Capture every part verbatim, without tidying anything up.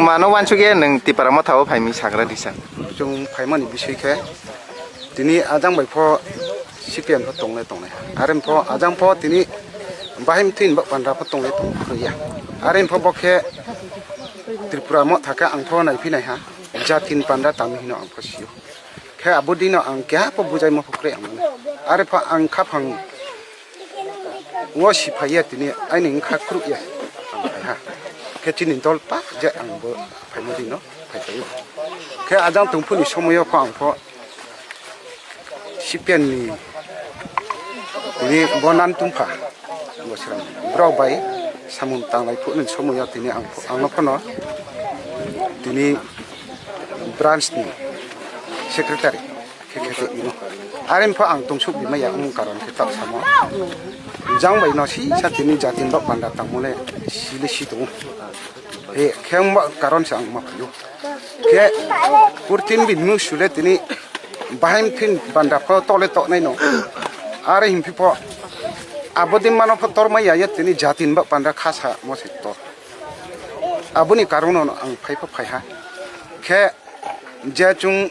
Mano wansukya nwng Tipra Motha o phaimwi sagra disa. Chwng phaimani biswi khe tini ajang bai pho C P M pho tongle tongnai. Are pho ajang pho tini bahim thin bak pandra pho tongle tong ya. Are pho bo khe Tripura Motha khe ang pho nai phi nai ha. Jatin pandra tamo hino ang pho sio. Khe abo dino ang keha pho bujai ma pho kwrwi ang mano. Are pho ang khaphang o si phai ya tini aini wngkha kwrwi ya ang phai ha. Khe chini dol pa je ang bo phaima dino phai phai o. Khe ajang tongphuni somoyo pho ang pho C P M ni tini bo nan tungpha. Bosrang borok bai samung tanglai phukni somoyo tini ang, ang no phano tini branch ni secretary khe khe tongmano. Are pho ang tungsuk di maya wng karon khe tak samo. Jang bai no si sa tini jatin bak panda tangmole sile si tongo. He khe wng karon se ang ma phaiyo. Khe purtin bini sule tini bahim thin banda pho tole toknai no. Are himpi pho abo din mano pho tor maya ya tini jatin bak panda khasa mo se tor. Aboni karon no ang phai pho phai ha. Khe je chwng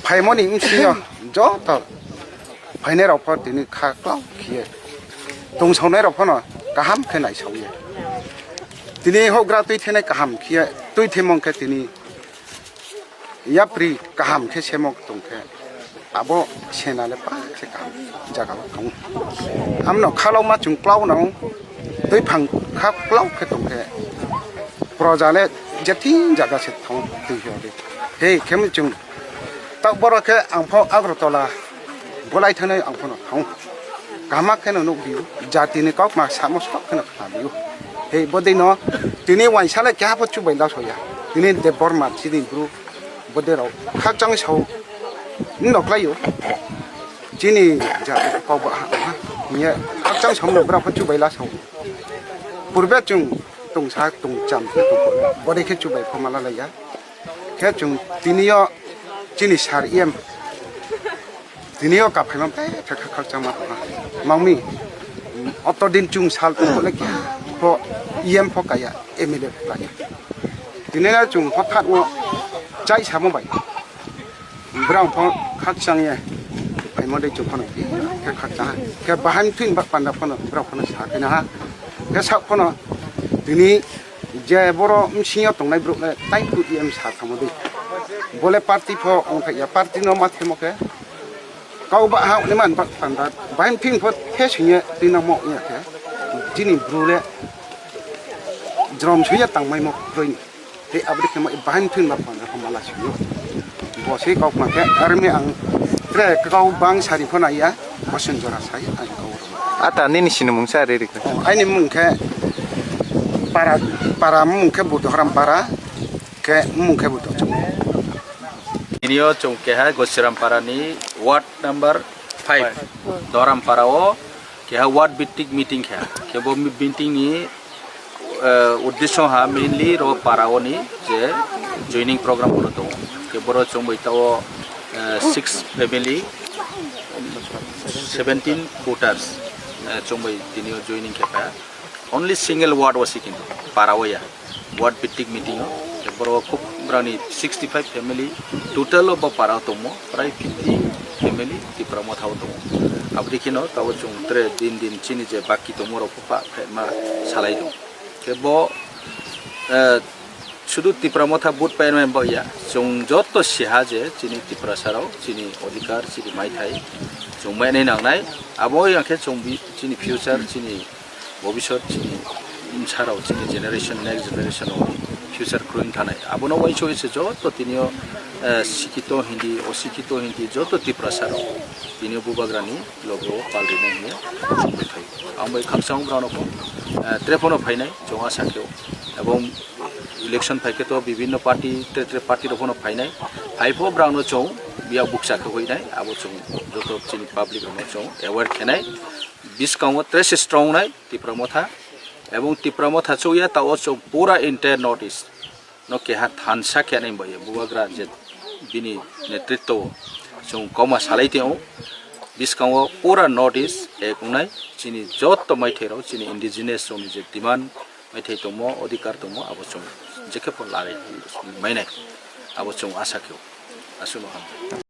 phaimani wngsingo joto phainai rok pho tini kha klau khiye tongsaunai rok phano kaham khe naisauya. Tini hokgra twi thenai kaham khiye twi themong khe tini yapri kaham khe semok tong khe abo senale pa khe kaham jaga o tongo. Amno khalokma chwng klau nang twi phang kha klau khe tong khe proja le jetin jaga se thang twi hwdi. He khe chwng tak borok khe ang pho Agartala bolai thanai ang phano thang kaham khe no nuk biu jati ni kok ma samo sok khe no khna biu. He bodei no tini waisa le keha pho chubai la soya tini Debbarma chini bru. Bodei rok khakchang sao nokhlaio. Chini jat kok ba ha ha. Niya khakchang sao no bra pho chubai la sao. Purbe chwng tongsa tongcham khe tongkho. Bodei khe chubai pho mala laiya. Khe chwng tiniyo chini sar iyam. Tini o kaphaima bai kha kha khakchangma tongha. Mangmi, mm, oto din chwng sal tongkole khe pho iyam pho kaya, M L A pho kaya. Tini na chwng hothat o chai samo bai. Brang pho khakchang ye. Phaima dei chwng phano khe khakchang. Khe bahai thwin bak panda phano brang phano sa khe na ha. Khe sak phano tini je boro msingo tongnai brok le tai tu iyam sa thamo dei. Bole party pho ongthai ya party no ma themo khe. Kau ba ha hwnwi man bak panda, bahai phing pho the singye twi nang mo wngya khe, chini bru le jrom suya tangmai mo kroi. Tei aboni khe mo bahai phing bak panda kho mala singyo. Bo se kok ma khe, arme ang tre kau bang sari pho naiya, bosen jora sai ang kau rw. Ata nini sinimung sa re rikha. Oh, aini mung khe para, para mung khe Buddharam para, khe mung khe Buddha. Tini o chwng keha Gosirampara ni ward number five, Dorampara o keha ward bhitik meeting kha. Khe bo mi-, meeting ni, eh, uddesho ha mainly ro para o ni je joining program bono tongo. Khe boro chwng bai ta o, eh, six family, seventeen voters, eh, chwng bai tini o joining khe kha. Only single ward o si kintu para o ya. Ward bhitik meeting o, borok khub brani sixty five family total o bo para o tongmo, prai fifty family Tipra Motha o tongo. Aboni kheno tabo chwng tre din din chini je baki tongmo rok pha pha ma salai tongo. Khe bo, eh, sudu Tipra Motha vote painai bo ya, chwng joto siha je chini Tiprasa rok chini odhikar chini maithai chwng mainai nangnai, abo yang khe chwng bi-, chini future chini Bobisot chini bwsarok, chini generation, next generation rokni future kwrwng thanai. Abono uaiso se joto tini o, eh, sikito hindi, osikito hindi, joto Tiprasa rok tini o bubagrani logo o pal rinai hiya chwng bai thai. Ang bai khakchang borok no, eh, tre phano phainai, chwng asa khe o. Ebong election phai khe to bibhinno party, tre tre party rok phano phainai. Phai pho borok no chwng biya bukcha khe huinai, abo chwng joto chini public rok no chwng aware khenai. Bwskango tre se strong nai Tipra Motha, ebong Tipra Motha chukya tao chwng pura entire North East no keha thansa khe nai bai bubagra je bini netritwo chwng koma salai tio. Bwskango pura North East ek wngnai chini joto maithai rok chini indigenous rokni je demand maithai tongmo, odhikar tongmo, abo chwng jekhe pho lari mainai, abo chwng asa khe-o. Aswkno hambai.